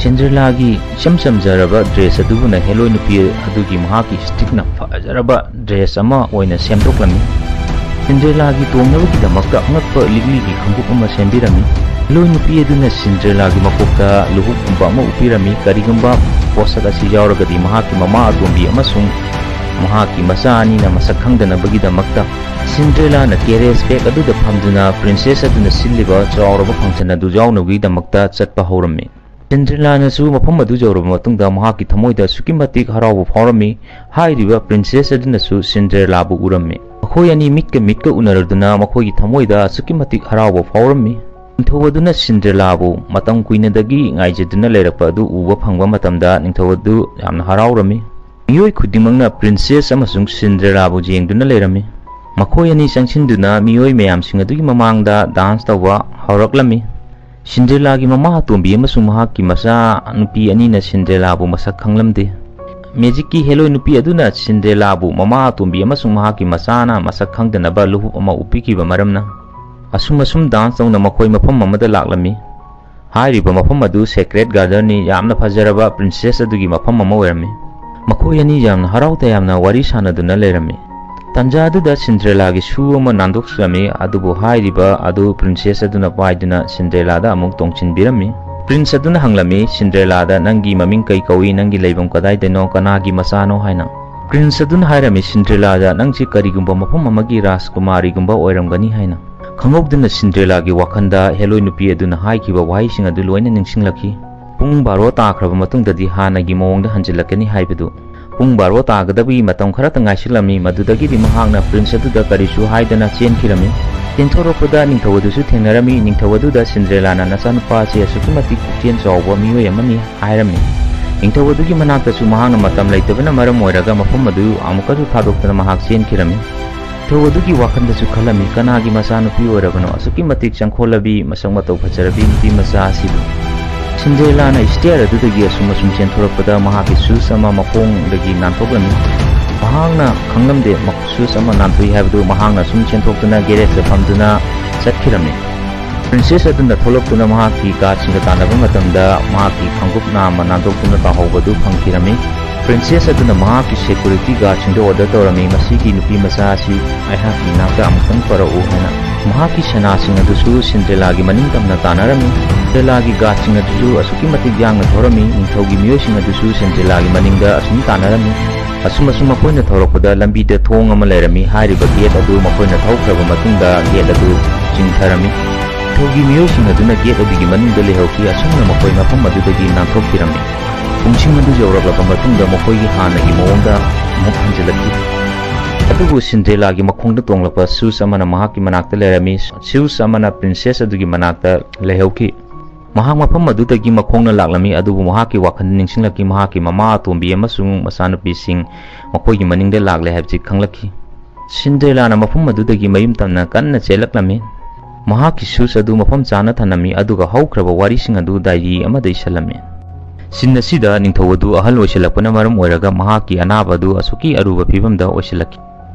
ꯁꯤꯟꯗ꯭ꯔꯦꯂꯥꯒꯤ ꯏꯆꯝ ꯆꯝꯖꯔꯕ dress ꯑꯗꯨꯕꯨꯅ ꯍꯦꯂꯣꯏ ꯅꯨꯄꯤ ꯑꯗꯨꯒꯤ ꯃꯍꯥꯛꯀꯤ stickꯅ ꯐꯖꯔꯕ dress ꯑꯃ ꯑꯣꯏꯅ ꯁꯦꯝꯗꯣꯛꯂꯝꯃꯤ꯫ ꯁꯤꯟꯗ꯭ꯔꯦꯂꯥꯒꯤ ꯇꯣꯡꯅꯕꯒꯤꯗꯃꯛꯇ ꯑꯉꯛꯄ ꯂꯤꯛꯂꯤꯒꯤ ꯈꯣꯡꯎꯞ ꯑꯃ ꯁꯦꯝꯕꯤꯔꯝꯃꯤ꯫ ꯍꯦꯂꯣꯏ ꯅꯨꯄꯤ ꯑꯗꯨꯅ ꯁꯤꯟꯗ꯭ꯔꯦꯂꯥꯒꯤ ꯃꯀꯣꯛꯇ ꯂꯨꯍꯨꯞꯀꯨꯝꯕ ꯑꯃ ꯎꯞꯄꯤꯔꯝꯃꯤ, ꯀꯔꯤꯒꯨꯝꯕ ꯄꯣꯠꯁꯛ ꯑꯁꯤ ꯌꯥꯎꯔꯒꯗꯤ ꯃꯍꯥꯛꯀꯤ ꯃꯃꯥ ꯑꯇꯣꯝꯕꯤ ꯑꯃꯁꯨꯡ ꯃꯍꯥꯛꯀꯤ ꯃꯆꯥ ꯑꯅꯤꯅ ꯃꯁꯛ ꯈꯪꯗꯅꯕꯒꯤꯗꯃꯛꯇ꯫ ꯁꯤꯟꯗ꯭ꯔꯦꯂꯥꯅ carriage back ꯑꯗꯨꯗ ꯐꯝꯗꯨꯅ princess ꯑꯗꯨꯅ ꯁꯤꯜꯂꯤꯕ ꯆꯥꯎꯔꯕ function ꯑꯗꯨ ꯌꯥꯎꯅꯕꯒꯤꯗꯃꯛꯇ ꯆꯠꯄ ꯍꯧꯔꯝꯃꯤ꯫ ꯁꯤꯟꯗ꯭ꯔꯦꯂꯥꯅꯁꯨ ꯃꯐꯝ ꯑꯗꯨ ꯌꯧꯔꯕ ꯃꯇꯨꯡꯗ ꯃꯍꯥꯛꯀꯤ ꯊꯃꯣꯏꯗ ꯑꯁꯨꯛꯀꯤ ꯃꯇꯤꯛ ꯍꯔꯥꯎꯕ ꯐꯥꯎꯔꯝꯃꯤ꯫ ꯍꯥꯏꯔꯤꯕ princess ꯑꯗꯨꯅꯁꯨ ꯁꯤꯟꯗ꯭ꯔꯦꯂꯥꯕꯨ ꯎꯔꯝꯃꯤ꯫ ꯃꯈꯣꯏ ꯑꯅꯤ ꯃꯤꯠꯀ ꯃꯤꯠꯀ ꯎꯅꯔꯗꯨꯅ ꯃꯈꯣꯏꯒꯤ ꯊꯃꯣꯏꯗ ꯑꯁꯨꯛꯀꯤ ꯃꯇꯤꯛ ꯍꯔꯥꯎꯕ ꯐꯥꯎꯔꯝꯃꯤ꯫ ꯅꯤꯡꯊꯧ ꯑꯗꯨꯅ ꯁꯤꯟꯗ꯭ꯔꯦꯂꯥꯕꯨ ꯃꯇꯝ ꯀꯨꯏꯅꯗꯒꯤ ꯉꯥꯏꯖꯗꯨꯅ ꯂꯩꯔꯛꯄ ꯑꯗꯨ ꯎꯕ ꯐꯪꯕ ꯃꯇꯝꯗ ꯅꯤꯡꯊꯧ ꯑꯗꯨ ꯌꯥꯝꯅ ꯍꯔꯥꯎꯔꯝꯃꯤ꯫ ꯃꯤꯑꯣꯏ ꯈꯨꯗꯤꯡꯃꯛꯅ princess ꯑꯃꯁꯨꯡ ꯁꯤꯟꯗ꯭ꯔꯦꯂꯥꯕꯨ ꯌꯦꯡꯗꯨꯅ ꯂꯩꯔꯝꯃꯤ꯫ ꯃꯈꯣꯏ ꯑꯅꯤ ꯆꯪꯁꯤꯟꯗꯨꯅ ꯃꯤꯑꯣꯏ ꯃꯌꯥꯝꯁꯤꯡ ꯑꯗꯨꯒꯤ ꯃꯃꯥꯡꯗ dance ꯇꯧꯕ ꯍꯧꯔꯛꯂꯝꯃꯤ꯫ ꯁꯤꯟꯗ꯭ꯔꯦꯂꯥꯒꯤ ꯃꯃꯥ ꯑꯇꯣꯝꯕꯤ ꯑꯃꯁꯨꯡ ꯃꯍꯥꯛꯀꯤ ꯃꯆꯥ ꯅꯨꯄꯤ ꯑꯅꯤꯅ ꯁꯤꯟꯗ꯭ꯔꯦꯂꯥꯕꯨ ꯃꯁꯛ ꯈꯪꯂꯝꯗꯦ꯫ Magicꯀꯤ ꯍꯦꯂꯣꯏ ꯅꯨꯄꯤ ꯑꯗꯨꯅ ꯁꯤꯟꯗ꯭ꯔꯦꯂꯥꯕꯨ ꯃꯃꯥ ꯑꯇꯣꯝꯕꯤ ꯑꯃꯁꯨꯡ ꯃꯍꯥꯛꯀꯤ ꯃꯆꯥꯅ ꯃꯁꯛ ꯈꯪꯗꯅꯕ ꯂꯨꯍꯨꯞ ꯑꯃ ꯎꯞꯄꯤꯈꯤꯕ ꯃꯔꯝꯅ, ꯑꯁꯨꯝ ꯑꯁꯨꯝ dance ꯇꯧꯅ ꯃꯈꯣꯏ ꯃꯐꯝ ꯑꯃꯗ ꯂꯥꯛꯂꯝꯃꯤ꯫ ꯍꯥꯏꯔꯤꯕ ꯃꯐꯝ ꯑꯗꯨ Sacred Gardenꯅꯤ, ꯌꯥꯝꯅ ꯐꯖꯔꯕ princess ꯑꯗꯨꯒꯤ ꯃꯐꯝ ꯑꯃ ꯑꯣꯏꯔꯝꯃꯤ꯫ ꯃꯈꯣꯏ ꯑꯅꯤ ꯌꯥꯝꯅ ꯍꯔꯥꯎ ꯇꯌꯥꯝꯅ ꯋꯥꯔꯤ ꯁꯥꯅꯗꯨꯅ ꯂꯩꯔꯝꯃꯤ꯫ ꯇꯟꯖꯥ ꯑꯗꯨꯗ ꯁꯤꯟꯗ꯭ꯔꯦꯂꯥꯒꯤ ꯁꯨ ꯑꯃ ꯅꯥꯟꯗꯣꯛꯂꯝꯃꯤ, ꯑꯗꯨꯕꯨ ꯍꯥꯏꯔꯤꯕ ꯑꯗꯨ princess ꯑꯗꯨꯅ ꯄꯥꯏꯗꯨꯅ ꯁꯤꯟꯗ꯭ꯔꯦꯂꯥꯗ ꯑꯃꯨꯛ ꯇꯣꯡꯁꯤꯟꯕꯤꯔꯝꯃꯤ꯫ Prince ꯑꯗꯨꯅ ꯍꯪꯂꯝꯃꯤ, "ꯁꯤꯟꯗ꯭ꯔꯦꯂꯥꯗ, ꯅꯪꯒꯤ ꯃꯃꯤꯡ ꯀꯩ ꯀꯧꯏ? ꯅꯪꯒꯤ ꯂꯩꯐꯝ ꯀꯗꯥꯏꯗꯅꯣ? ꯀꯅꯥꯒꯤ ꯃꯆꯥꯅꯣ?" ꯍꯥꯏꯅ꯫ Prince ꯑꯗꯨꯅ ꯍꯥꯏꯔꯝꯃꯤ ꯁꯤꯟꯗ꯭ꯔꯦꯂꯥꯗ, "ꯅꯪꯁꯤ ꯀꯔꯤꯒꯨꯝꯕ ꯃꯐꯝ ꯑꯃꯒꯤ ꯔꯥꯖꯀꯨꯃꯥꯔꯤꯒꯨꯝꯕ ꯑꯣꯏꯔꯝꯒꯅꯤ" ꯍꯥꯏꯅ꯫ ꯈꯪꯍꯧꯗꯅ ꯁꯤꯟꯗ꯭ꯔꯦꯂꯥꯒꯤ ꯋꯥꯈꯜꯗ ꯍꯦꯂꯣꯏ ꯅꯨꯄꯤ ꯑꯗꯨꯅ ꯍꯥꯏꯈꯤꯕ ꯋꯥꯍꯩꯁꯤꯡ ꯑꯗꯨ ꯂꯣꯏꯅ ꯅꯤꯡꯁꯤꯡꯂꯛꯈꯤ꯫ ꯄꯨꯡ ꯕꯥꯔꯣ ꯇꯥꯈ꯭ꯔꯕ ꯃꯇꯨꯡꯗꯗꯤ ꯍꯥꯟꯅꯒꯤ ꯃꯑꯣꯡꯗ ꯍꯟꯖꯤꯜꯂꯛꯀꯅꯤ ꯍꯥꯏꯕꯗꯨ꯫ ꯄꯨꯡ ꯕꯥꯔꯣ ꯇꯥꯒꯗꯕꯒꯤ ꯃꯇꯝ ꯈꯔꯇ ꯉꯥꯏꯁꯤꯜꯂꯝꯃꯤ, ꯃꯗꯨꯗꯒꯤꯗꯤ ꯃꯍꯥꯛꯅ prince ꯑꯗꯨꯗ ꯀꯔꯤꯁꯨ ꯍꯥꯏꯗꯅ ꯆꯦꯟꯈꯤꯔꯝꯃꯤ꯫ ꯆꯦꯟꯊꯣꯔꯛꯄꯗ ꯅꯤꯡꯊꯧ ꯑꯗꯨꯁꯨ ꯊꯦꯡꯅꯔꯝꯃꯤ꯫ ꯅꯤꯡꯊꯧ ꯑꯗꯨꯗ ꯁꯤꯟꯗ꯭ꯔꯦꯂꯥꯅ, "ꯅꯆꯥꯅꯨꯄꯥ ꯑꯁꯤ ꯑꯁꯨꯛꯀꯤ ꯃꯇꯤꯛ ꯄꯨꯛꯆꯦꯜ ꯆꯥꯎꯕ ꯃꯤꯑꯣꯏ ꯑꯃꯅꯤ" ꯍꯥꯏꯔꯝꯃꯤ꯫ ꯅꯤꯡꯊꯧ ꯑꯗꯨꯒꯤ ꯃꯅꯥꯛꯇꯁꯨ ꯃꯍꯥꯛꯅ ꯃꯇꯝ ꯂꯩꯇꯕꯅ ꯃꯔꯝ ꯑꯣꯏꯔꯒ ꯃꯐꯝ ꯑꯗꯨ ꯑꯃꯨꯛꯀꯁꯨ ꯊꯥꯗꯣꯛꯇꯨꯅ ꯃꯍꯥꯛ ꯆꯦꯟꯈꯤꯔꯝꯃꯤ꯫ ꯅꯤꯡꯊꯧ ꯑꯗꯨꯒꯤ ꯋꯥꯈꯜꯗꯁꯨ ꯈꯜꯂꯝꯃꯤ, ꯀꯅꯥꯒꯤ ꯃꯆꯥꯅꯨꯄꯤ ꯑꯣꯏꯔꯕꯅꯣ? ꯑꯁꯨꯛꯀꯤ ꯃꯇꯤꯛ ꯆꯪꯈꯣꯜꯂꯕꯤ, ꯃꯁꯛ ꯃꯇꯧ ꯐꯖꯔꯕꯤ ꯅꯨꯄꯤ ꯃꯆꯥ ꯑꯁꯤꯕꯨ꯫ ꯁꯤꯟꯗ꯭ꯔꯦꯂꯥꯅ stair ꯑꯗꯨꯗꯒꯤ ꯑꯁꯨꯝ ꯑꯁꯨꯝ ꯆꯦꯟꯊꯣꯔꯛꯄꯗ ꯃꯍꯥꯛꯀꯤ shoes ꯑꯃ ꯃꯈꯣꯡꯗꯒꯤ ꯅꯥꯟꯊꯣꯛꯂꯝꯃꯤ꯫ ꯃꯍꯥꯛꯅ ꯈꯪꯂꯝꯗꯦ, ꯃꯈ-, shoes ꯑꯃ ꯅꯥꯟꯊꯣꯛꯏ ꯍꯥꯏꯕꯗꯨ꯫ ꯃꯍꯥꯛꯅ ꯑꯁꯨꯝ ꯆꯦꯟꯊꯣꯛꯇꯨꯅ garageꯇ ꯐꯝꯗꯨꯅ ꯆꯠꯈꯤꯔꯝꯃꯤ꯫ Princess ꯑꯗꯨꯅ ꯊꯣꯛꯂꯛꯇꯨꯅ ꯃꯍꯥꯛꯀꯤ guardꯁꯤꯡꯒ ꯇꯥꯟꯅꯕ ꯃꯇꯝꯗ ꯃꯍꯥꯛꯀꯤ ꯈꯣꯡꯎꯞ ꯅꯥꯝꯃ ꯅꯥꯟꯊꯣꯛꯇꯨꯅ ꯇꯥꯍꯧꯕꯗꯨ ꯐꯪꯈꯤꯔꯝꯃꯤ꯫ Princess ꯑꯗꯨꯅ ꯃꯍꯥꯛꯀꯤ security guardꯁꯤꯡꯗ order ꯇꯧꯔꯝꯃꯤ, "ꯃꯁꯤꯒꯤ ꯅꯨꯄꯤ ꯃꯆꯥ ꯑꯁꯤ ꯑꯩꯍꯥꯛꯀꯤ ꯏꯅꯥꯛꯇ ꯑꯃꯨꯛꯇꯪ ꯄꯨꯔꯛꯎ" ꯍꯥꯏꯅ꯫ ꯃꯍꯥꯛꯀꯤ ꯁꯅꯥꯁꯤꯡ ꯑꯗꯨꯁꯨ ꯁꯤꯟꯗ꯭ꯔꯦꯂꯥꯒꯤ ꯃꯅꯤꯡ ꯇꯝꯅ ꯇꯥꯟꯅꯔꯝꯃꯤ꯫ ꯁꯤꯟꯗ꯭ꯔꯦꯂꯥꯒꯤ guardꯁꯤꯡ ꯑꯗꯨꯁꯨ ꯑꯁꯨꯛꯀꯤ ꯃꯇꯤꯛ ꯌꯥꯡꯅ ꯊꯧꯔꯝꯃꯤ꯫ ꯅꯤꯡꯊꯧꯒꯤ ꯃꯤꯑꯣꯏꯁꯤꯡ ꯑꯗꯨꯁꯨ ꯁꯤꯟꯗ꯭ꯔꯦꯂꯥꯒꯤ ꯃꯅꯤꯡꯗ ꯑꯁꯨꯝ ꯇꯥꯟꯅꯔꯝꯃꯤ꯫ ꯑꯁꯨꯝ ꯑꯁꯨꯝ ꯃꯈꯣꯏꯅ ꯊꯧꯔꯛꯄꯗ ꯂꯝꯕꯤꯗ ꯊꯣꯡ ꯑꯃ ꯂꯩꯔꯝꯃꯤ꯫ ꯍꯥꯏꯔꯤꯕ gate ꯑꯗꯨ ꯃꯈꯣꯏꯅ ꯊꯧꯈ꯭ꯔꯕ ꯃꯇꯨꯡꯗ gate ꯑꯗꯨ ꯆꯤꯡꯊꯔꯝꯃꯤ꯫ ꯅꯤꯡꯊꯧꯒꯤ ꯃꯤꯑꯣꯏꯁꯤꯡ ꯑꯗꯨꯅ gate ꯑꯗꯨꯒꯤ ꯃꯅꯨꯡꯗ ꯂꯩꯍꯧꯈꯤ꯫ ꯑꯁꯨꯝꯅ ꯃꯈꯣꯏ ꯃꯐꯝ ꯑꯗꯨꯗꯒꯤ ꯅꯥꯟꯊꯣꯛꯈꯤꯔꯝꯃꯤ꯫ ꯄꯨꯡꯁꯤꯡ ꯑꯗꯨ ꯌꯧꯔꯛꯂꯕ ꯃꯇꯨꯡꯗ ꯃꯈꯣꯏꯒꯤ ꯍꯥꯟꯅꯒꯤ ꯃꯑꯣꯡꯗ ꯑꯃꯨꯛ ꯍꯟꯖꯤꯜꯂꯛꯈꯤ꯫ ꯑꯗꯨꯕꯨ ꯁꯤꯟꯗ꯭ꯔꯦꯂꯥꯒꯤ ꯃꯈꯣꯡꯗ ꯇꯣꯡꯂꯛꯄ shoes ꯑꯃꯅ ꯃꯍꯥꯛꯀꯤ ꯃꯅꯥꯛꯇ ꯂꯩꯔꯝꯃꯤ꯫ Shoes ꯑꯃꯅ princess ꯑꯗꯨꯒꯤ ꯃꯅꯥꯛꯇ ꯂꯩꯍꯧꯈꯤ꯫ ꯃꯍꯥꯛ ꯃꯐꯝ ꯑꯗꯨꯗꯒꯤ ꯃꯈꯣꯡꯅ ꯂꯥꯛꯂꯝꯃꯤ, ꯑꯗꯨꯕꯨ ꯃꯍꯥꯛꯀꯤ ꯋꯥꯈꯜꯗ ꯅꯤꯡꯁꯤꯡꯂꯛꯈꯤ, ꯃꯍꯥꯛꯀꯤ ꯃꯃꯥ ꯑꯇꯣꯝꯕꯤ ꯑꯃꯁꯨꯡ ꯃꯆꯥꯅꯨꯄꯤꯁꯤꯡ ꯃꯈꯣꯏꯒꯤ ꯃꯅꯤꯡꯗ ꯂꯥꯛꯂꯦ ꯍꯥꯏꯕꯁꯤ ꯈꯪꯂꯛꯈꯤ꯫ ꯁꯤꯟꯗ꯭ꯔꯦꯂꯥꯅ ꯃꯐꯝ ꯑꯗꯨꯗꯒꯤ ꯃꯌꯨꯝ ꯇꯝꯅ ꯀꯟꯅ ꯆꯦꯜꯂꯛꯂꯝꯃꯤ꯫ ꯃꯍꯥꯛꯀꯤ shoes ꯑꯗꯨ ꯃꯐꯝ ꯆꯥꯅ ꯊꯝꯂꯝꯃꯤ, ꯑꯗꯨꯒ ꯍꯧꯈ꯭ꯔꯕ ꯋꯥꯔꯤꯁꯤꯡ ꯑꯗꯨ diary ꯑꯃꯗ ꯏꯁꯜꯂꯝꯃꯤ꯫ Scene ꯑꯁꯤꯗ ꯅꯤꯡꯊꯧ ꯑꯗꯨ ꯑꯍꯜ ꯑꯣꯏꯁꯤꯜꯂꯛꯄꯅ ꯃꯔꯝ ꯑꯣꯏꯔꯒ ꯃꯍꯥꯛꯀꯤ ꯑꯅꯥꯕ ꯑꯗꯨ ꯑꯁꯨꯛꯀꯤ ꯑꯔꯨꯕ ꯐꯤꯕꯝꯗ ꯑꯣꯏꯁꯤꯜꯂꯛꯈꯤ꯫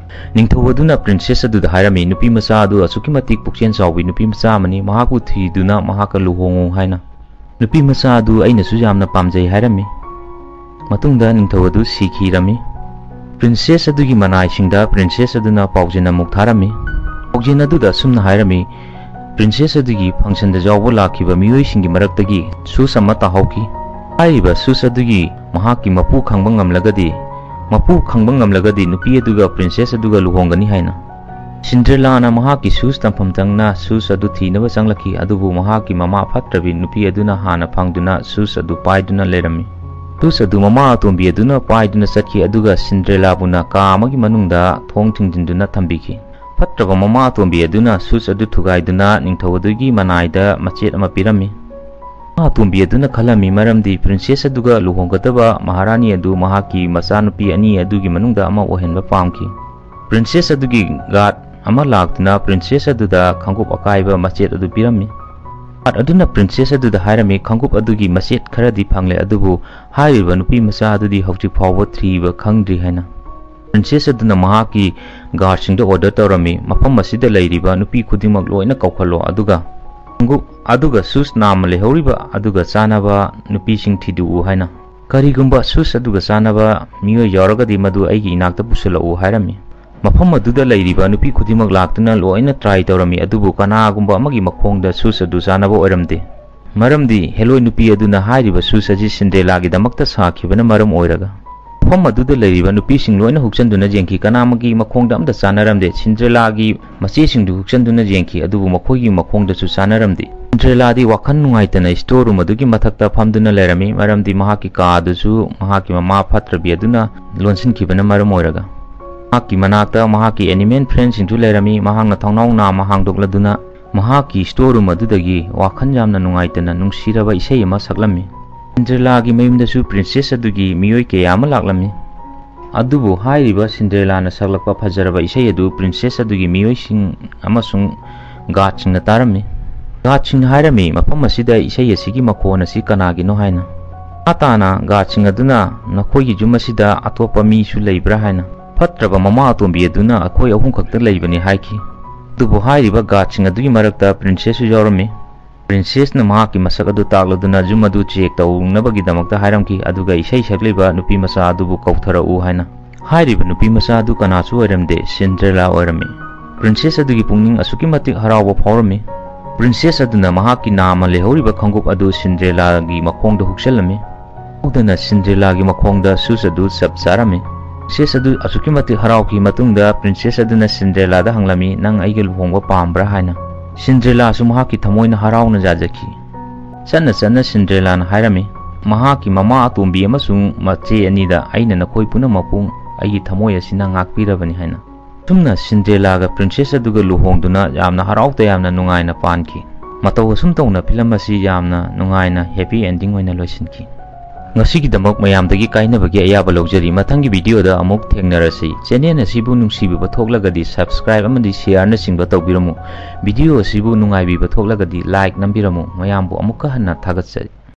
ꯅꯤꯡꯊꯧ ꯑꯗꯨꯅ princess ꯑꯗꯨꯗ ꯍꯥꯏꯔꯝꯃꯤ, "ꯅꯨꯄꯤ ꯃꯆꯥ ꯑꯗꯨ ꯑꯁꯨꯛꯀꯤ ꯃꯇꯤꯛ ꯄꯨꯛꯆꯦꯜ ꯆꯥꯎꯕꯤ ꯅꯨꯄꯤ ꯃꯆꯥ ꯑꯃꯅꯤ, ꯃꯍꯥꯛꯄꯨ ꯊꯤꯗꯨꯅ ꯃꯍꯥꯛꯀ ꯂꯨꯍꯣꯡꯉꯨ" ꯍꯥꯏꯅ꯫ ꯅꯨꯄꯤ ꯃꯆꯥ ꯑꯗꯨ ꯑꯩꯅꯁꯨ ꯌꯥꯝꯅ ꯄꯥꯝꯖꯩ ꯍꯥꯏꯔꯝꯃꯤ꯫ ꯃꯇꯨꯡꯗ ꯅꯤꯡꯊꯧ ꯑꯗꯨ ꯁꯤꯈꯤꯔꯝꯃꯤ꯫ Princess ꯑꯗꯨꯒꯤ ꯃꯅꯥꯏꯁꯤꯡꯗ princess ꯑꯗꯨꯅ ꯄꯥꯎꯖꯦꯜ ꯑꯃꯨꯛ ꯊꯥꯔꯝꯃꯤ꯫ ꯄꯥꯎꯖꯦꯜ ꯑꯗꯨꯗ ꯑꯁꯨꯝꯅ ꯍꯥꯏꯔꯝꯃꯤ, "Princess ꯑꯗꯨꯒꯤ functionꯗ ꯌꯥꯎꯕ ꯂꯥꯛꯈꯤꯕ ꯃꯤꯑꯣꯏꯁꯤꯡꯒꯤ ꯃꯔꯛꯇꯒꯤ shoes ꯑꯃ ꯇꯥꯍꯧꯈꯤ꯫ ꯍꯥꯏꯔꯤꯕ shoes ꯑꯗꯨꯒꯤ ꯃꯍꯥꯛꯀꯤ ꯃꯄꯨ ꯈꯪꯕ ꯉꯝꯂꯒꯗꯤ, ꯃꯄꯨ ꯈꯪꯕ ꯉꯝꯂꯒꯗꯤ ꯅꯨꯄꯤ ꯑꯗꯨꯒ princess ꯑꯗꯨꯒ ꯂꯨꯍꯣꯡꯒꯅꯤ" ꯍꯥꯏꯅ꯫ ꯁꯤꯟꯗ꯭ꯔꯦꯂꯥꯅ ꯃꯍꯥꯛꯀꯤ shoes ꯊꯝꯐꯝ ꯆꯪꯅ shoes ꯑꯗꯨ ꯊꯤꯅꯕ ꯆꯪꯂꯛꯈꯤ, ꯑꯗꯨꯕꯨ ꯃꯍꯥꯛꯀꯤ ꯃꯃꯥ ꯐꯠꯇ꯭ꯔꯕꯤ ꯅꯨꯄꯤ ꯑꯗꯨꯅ ꯍꯥꯟꯅ ꯐꯪꯗꯨꯅ shoes ꯑꯗꯨ ꯄꯥꯏꯗꯨꯅ ꯂꯩꯔꯝꯃꯤ꯫ Shoes ꯑꯗꯨ ꯃꯃꯥ ꯑꯇꯣꯝꯕꯤ ꯑꯗꯨꯅ ꯄꯥꯏꯗꯨꯅ ꯆꯠꯈꯤ, ꯑꯗꯨꯒ ꯁꯤꯟꯗ꯭ꯔꯦꯂꯥꯕꯨꯅ ꯀꯥ ꯑꯃꯒꯤ ꯃꯅꯨꯡꯗ ꯊꯣꯡ ꯊꯤꯡꯖꯤꯟꯗꯨꯅ ꯊꯝꯕꯤꯈꯤ꯫ ꯐꯠꯇ꯭ꯔꯕ ꯃꯃꯥ ꯑꯇꯣꯝꯕꯤ ꯑꯗꯨꯅ shoes ꯑꯗꯨ ꯊꯨꯒꯥꯏꯗꯨꯅ ꯅꯤꯡꯊꯧ ꯑꯗꯨꯒꯤ ꯃꯅꯥꯏꯗ ꯃꯆꯦꯠ ꯑꯃ ꯄꯤꯔꯝꯃꯤ꯫ ꯑꯇꯣꯝꯕꯤ ꯑꯗꯨꯅ ꯈꯜꯂꯝꯃꯤ, ꯃꯔꯝꯗꯤ princess ꯑꯗꯨꯒ ꯂꯨꯍꯣꯡꯒꯗꯕ ꯃꯍꯥꯔꯥꯅꯤ ꯑꯗꯨ ꯃꯍꯥꯛꯀꯤ ꯃꯆꯥꯅꯨꯄꯤ ꯑꯅꯤ ꯑꯗꯨꯒꯤ ꯃꯅꯨꯡꯗ ꯑꯃ ꯑꯣꯏꯍꯟꯕ ꯄꯥꯝꯈꯤ꯫ Princess ꯑꯗꯨꯒꯤ guard ꯑꯃ ꯂꯥꯛꯇꯨꯅ princess ꯑꯗꯨꯗ ꯈꯣꯡꯎꯞ ꯑꯀꯥꯏꯕ ꯃꯆꯦꯠ ꯑꯗꯨ ꯄꯤꯔꯝꯃꯤ꯫ Guard ꯑꯗꯨꯅ princess ꯑꯗꯨꯗ ꯍꯥꯏꯔꯝꯃꯤ, "ꯈꯣꯡꯎꯞ ꯑꯗꯨꯒꯤ ꯃꯆꯦꯠ ꯈꯔꯗꯤ ꯐꯪꯂꯦ, ꯑꯗꯨꯕꯨ ꯍꯥꯏꯔꯤꯕ ꯅꯨꯄꯤ ꯃꯆꯥ ꯑꯗꯨꯗꯤ ꯍꯧꯖꯤꯛ ꯐꯥꯎꯕ ꯊꯤꯕ ꯈꯪꯗ꯭ꯔꯤ" ꯍꯥꯏꯅ꯫ Princess ꯑꯗꯨꯅ ꯃꯍꯥꯛꯀꯤ guardꯁꯤꯡꯗ order ꯇꯧꯔꯝꯃꯤ, "ꯃꯐꯝ ꯑꯁꯤꯗ ꯂꯩꯔꯤꯕ ꯅꯨꯄꯤ ꯈꯨꯗꯤꯡꯃꯛ ꯂꯣꯏꯅ ꯀꯧꯈꯠꯂꯣ, ꯑꯗꯨꯒ ꯈꯣꯡꯎꯞ ꯑꯗꯨꯒ shoes ꯅꯥꯝꯃ ꯂꯩꯍꯧꯔꯤꯕ ꯑꯗꯨꯒ ꯆꯥꯅꯕ ꯅꯨꯄꯤꯁꯤꯡ ꯊꯤꯗꯣꯛꯎ" ꯍꯥꯏꯅ꯫ "ꯀꯔꯤꯒꯨꯝꯕ shoes ꯑꯗꯨꯒ ꯆꯥꯅꯕ ꯃꯤꯑꯣꯏ ꯌꯥꯎꯔꯒꯗꯤ ꯃꯗꯨ ꯑꯩꯒꯤ ꯏꯅꯥꯛꯇ ꯄꯨꯁꯤꯜꯂꯛꯎ" ꯍꯥꯏꯔꯝꯃꯤ꯫ ꯃꯐꯝ ꯑꯗꯨꯗ ꯂꯩꯔꯤꯕ ꯅꯨꯄꯤ ꯈꯨꯗꯤꯡꯃꯛ ꯂꯥꯛꯇꯨꯅ ꯂꯣꯏꯅ try ꯇꯧꯔꯝꯃꯤ, ꯑꯗꯨꯕꯨ ꯀꯅꯥꯒꯨꯝꯕ ꯑꯃꯒꯤ ꯃꯈꯣꯡꯗ shoes ꯑꯗꯨ ꯆꯥꯅꯕ ꯑꯣꯏꯔꯝꯗꯦ꯫ ꯃꯔꯝꯗꯤ ꯍꯦꯂꯣꯏ ꯅꯨꯄꯤ ꯑꯗꯨꯅ ꯍꯥꯏꯔꯤꯕ shoes ꯑꯁꯤ ꯁꯤꯟꯗ꯭ꯔꯦꯂꯥꯒꯤꯗꯃꯛꯇ ꯁꯥꯈꯤꯕꯅ ꯃꯔꯝ ꯑꯣꯏꯔꯒ꯫ ꯃꯐꯝ ꯑꯗꯨꯗ ꯂꯩꯔꯤꯕ ꯅꯨꯄꯤꯁꯤꯡ ꯂꯣꯏꯅ ꯍꯨꯛꯆꯟꯗꯨꯅ ꯌꯦꯡꯈꯤ, ꯀꯅꯥꯃꯒꯤ ꯃꯈꯣꯡꯗ ꯑꯝꯇ ꯆꯥꯅꯔꯝꯗꯦ꯫ ꯁꯤꯟꯗ꯭ꯔꯦꯂꯥꯒꯤ ꯃꯆꯦꯁꯤꯡꯗꯨ ꯍꯨꯛꯆꯟꯗꯨꯅ ꯌꯦꯡꯈꯤ, ꯑꯗꯨꯕꯨ ꯃꯈꯣꯏꯒꯤ ꯃꯈꯣꯡꯗꯁꯨ ꯆꯥꯅꯔꯝꯗꯦ꯫ ꯁꯤꯟꯗ꯭ꯔꯦꯂꯥꯗꯤ ꯋꯥꯈꯜ ꯅꯨꯡꯉꯥꯏꯇꯅ store room ꯑꯗꯨꯒꯤ ꯃꯊꯛꯇ ꯐꯝꯗꯨꯅ ꯂꯩꯔꯝꯃꯤ, ꯃꯔꯝꯗꯤ ꯃꯍꯥꯛꯀꯤ ꯀꯥ ꯑꯗꯨꯁꯨ ꯃꯍꯥꯛꯀꯤ ꯃꯃꯥ ꯐꯠꯇ꯭ꯔꯕꯤ ꯑꯗꯨꯅ ꯂꯣꯟꯁꯤꯟꯈꯤꯕꯅ ꯃꯔꯝ ꯑꯣꯏꯔꯒ꯫ ꯃꯍꯥꯛꯀꯤ ꯃꯅꯥꯛꯇ ꯃꯍꯥꯛꯀꯤ animal friendꯁꯤꯡꯁꯨ ꯂꯩꯔꯝꯃꯤ꯫ ꯃꯍꯥꯛꯅ ꯊꯣꯡꯅꯥꯎ ꯅꯥꯝꯃ ꯍꯥꯡꯗꯣꯛꯂꯗꯨꯅ ꯃꯍꯥꯛꯀꯤ store room ꯑꯗꯨꯗꯒꯤ ꯋꯥꯈꯜ ꯌꯥꯝꯅ ꯅꯨꯡꯉꯥꯏꯇꯅ ꯅꯨꯡꯁꯤꯔꯕ ꯏꯁꯩ ꯑꯃ ꯁꯛꯂꯝꯃꯤ꯫ ꯁꯤꯟꯗ꯭ꯔꯦꯂꯥꯒꯤ ꯃꯌꯨꯝꯗꯁꯨ princess ꯑꯗꯨꯒꯤ ꯃꯤꯑꯣꯏ ꯀꯌꯥ ꯑꯃ ꯂꯥꯛꯂꯝꯃꯤ꯫ ꯑꯗꯨꯕꯨ ꯍꯥꯏꯔꯤꯕ ꯁꯤꯟꯗ꯭ꯔꯦꯂꯥꯅ ꯁꯛꯂꯛꯄ ꯐꯖꯔꯕ ꯏꯁꯩ ꯑꯗꯨ princess ꯑꯗꯨꯒꯤ ꯃꯤꯑꯣꯏꯁꯤꯡ ꯑꯃꯁꯨꯡ guardꯁꯤꯡꯅ ꯇꯥꯔꯝꯃꯤ꯫ Guardꯁꯤꯡꯅ ꯍꯥꯏꯔꯝꯃꯤ, "ꯃꯐꯝ ꯑꯁꯤꯗ ꯏꯁꯩ ꯑꯁꯤꯒꯤ ꯃꯈꯣꯟ ꯑꯁꯤ ꯀꯅꯥꯒꯤꯅꯣ?" ꯍꯥꯏꯅ꯫ ꯃꯈꯥ ꯇꯥꯅ guardꯁꯤꯡ ꯑꯗꯨꯅ, "ꯅꯈꯣꯏꯒꯤ ꯌꯨꯝ ꯑꯁꯤꯗ ꯑꯇꯣꯞꯄ ꯃꯤꯁꯨ ꯂꯩꯕ꯭ꯔꯥ?" ꯍꯥꯏꯅ꯫ ꯐꯠꯇ꯭ꯔꯕ ꯃꯃꯥ ꯑꯇꯣꯝꯕꯤ ꯑꯗꯨꯅ, "ꯑꯩꯈꯣꯏ ꯑꯍꯨꯝ ꯈꯛꯇ ꯂꯩꯕꯅꯤ" ꯍꯥꯏꯈꯤ꯫ ꯑꯗꯨꯕꯨ ꯍꯥꯏꯔꯤꯕ guardꯁꯤꯡ ꯑꯗꯨꯒꯤ ꯃꯔꯛꯇ princessꯁꯨ ꯌꯥꯎꯔꯝꯃꯤ꯫ Princessꯅ ꯃꯍꯥꯛꯀꯤ ꯃꯁꯛ ꯑꯗꯨ ꯇꯥꯛꯂꯗꯨꯅ ꯌꯨꯝ ꯑꯗꯨ check ꯇꯧꯅꯕꯒꯤꯗꯃꯛꯇ ꯍꯥꯏꯔꯝꯈꯤ, ꯑꯗꯨꯒ ꯏꯁꯩ ꯁꯛꯂꯤꯕ ꯅꯨꯄꯤ ꯃꯆꯥ ꯑꯗꯨꯕꯨ ꯀꯧꯊꯔꯛꯎ ꯍꯥꯏꯅ꯫ ꯍꯥꯏꯔꯤꯕ ꯅꯨꯄꯤ ꯃꯆꯥ ꯑꯗꯨ ꯀꯅꯥꯁꯨ ꯑꯣꯏꯔꯝꯗꯦ, ꯁꯤꯟꯗ꯭ꯔꯦꯂꯥ ꯑꯣꯏꯔꯝꯃꯤ꯫ Princess ꯑꯗꯨꯒꯤ ꯄꯨꯛꯅꯤꯡ ꯑꯁꯨꯛꯀꯤ ꯃꯇꯤꯛ ꯍꯔꯥꯎꯕ ꯐꯥꯎꯔꯝꯃꯤ꯫ Princess ꯑꯗꯨꯅ ꯃꯍꯥꯛꯀꯤ ꯅꯥꯝꯃ ꯂꯩꯍꯧꯔꯤꯕ ꯈꯣꯡꯎꯞ ꯑꯗꯨ ꯁꯤꯟꯗ꯭ꯔꯦꯂꯥꯒꯤ ꯃꯈꯣꯡꯗ ꯍꯨꯛꯆꯜꯂꯝꯃꯤ꯫ ꯍꯧꯗꯅ ꯁꯤꯟꯗ꯭ꯔꯦꯂꯥꯒꯤ ꯃꯈꯣꯡꯗ shoes ꯑꯗꯨ ꯆꯞ ꯆꯥꯔꯝꯃꯤ꯫ Princess ꯑꯗꯨ ꯑꯁꯨꯛꯀꯤ ꯃꯇꯤꯛ ꯍꯔꯥꯎꯈꯤ꯫ ꯃꯇꯨꯡꯗ princess ꯑꯗꯨꯅ ꯁꯤꯟꯗ꯭ꯔꯦꯂꯥꯗ ꯍꯪꯂꯝꯃꯤ, "ꯅꯪ ꯑꯩꯒ ꯂꯨꯍꯣꯡꯕ ꯄꯥꯝꯕ꯭ꯔꯥ?" ꯍꯥꯏꯅ꯫ ꯁꯤꯟꯗ꯭ꯔꯦꯂꯥꯁꯨ ꯃꯍꯥꯛꯀꯤ ꯊꯃꯣꯏꯅ ꯍꯔꯥꯎꯅ ꯌꯥꯖꯈꯤ꯫ ꯆꯠꯅ ꯆꯠꯅ ꯁꯤꯟꯗ꯭ꯔꯦꯂꯥꯅ ꯍꯥꯏꯔꯝꯃꯤ, "ꯃꯍꯥꯛꯀꯤ ꯃꯃꯥ ꯑꯇꯣꯝꯕꯤ ꯑꯃꯁꯨꯡ ꯃꯆꯦ ꯑꯅꯤꯗ ꯑꯩꯅ ꯅꯈꯣꯏ ꯄꯨꯝꯅꯃꯛꯄꯨ ꯑꯩꯒꯤ ꯊꯃꯣꯏ ꯑꯁꯤꯅ ꯉꯥꯛꯄꯤꯔꯕꯅꯤ" ꯍꯥꯏꯅ꯫ ꯑꯁꯨꯝꯅ ꯁꯤꯟꯗ꯭ꯔꯦꯂꯥꯒ princess ꯑꯗꯨꯒ ꯂꯨꯍꯣꯡꯗꯨꯅ ꯌꯥꯝꯅ ꯍꯔꯥꯎ ꯇꯌꯥꯝꯅ ꯅꯨꯡꯉꯥꯏꯅ ꯄꯥꯟꯈꯤ꯫ ꯃꯇꯧ ꯑꯁꯨꯝ ꯇꯧꯅ ꯐꯤꯂꯝ ꯑꯁꯤ ꯌꯥꯝꯅ ꯅꯨꯡꯉꯥꯏꯅ happy ending ꯑꯣꯏꯅ ꯂꯣꯏꯁꯤꯟꯈꯤ꯫ ꯉꯁꯤꯒꯤꯗꯃꯛ ꯃꯌꯥꯝꯗꯒꯤ ꯀꯥꯏꯅꯕꯒꯤ ꯑꯌꯥꯕ ꯂꯧꯖꯔꯤ꯫ ꯃꯊꯪꯒꯤ video ꯗ ꯑꯃꯨꯛ ꯊꯦꯡꯅꯔꯁꯤ꯫ Channel ꯑꯁꯤꯕꯨ ꯅꯨꯡꯁꯤꯕꯤꯕ ꯊꯣꯛꯂꯒꯗꯤ subscribe ꯑꯃꯗꯤ share ꯅꯆꯤꯡꯕ ꯇꯧꯕꯤꯔꯝꯃꯨ꯫ Video ꯑꯁꯤꯕꯨ ꯅꯨꯡꯉꯥꯏꯕꯤꯕ ꯊꯣꯛꯂꯒꯗꯤ like ꯅꯝꯕꯤꯔꯝꯃꯨ꯫ ꯃꯌꯥꯝꯕꯨ ꯑꯃꯨꯛꯀ ꯍꯟꯅ ꯊꯥꯒꯠꯆꯔꯤ꯫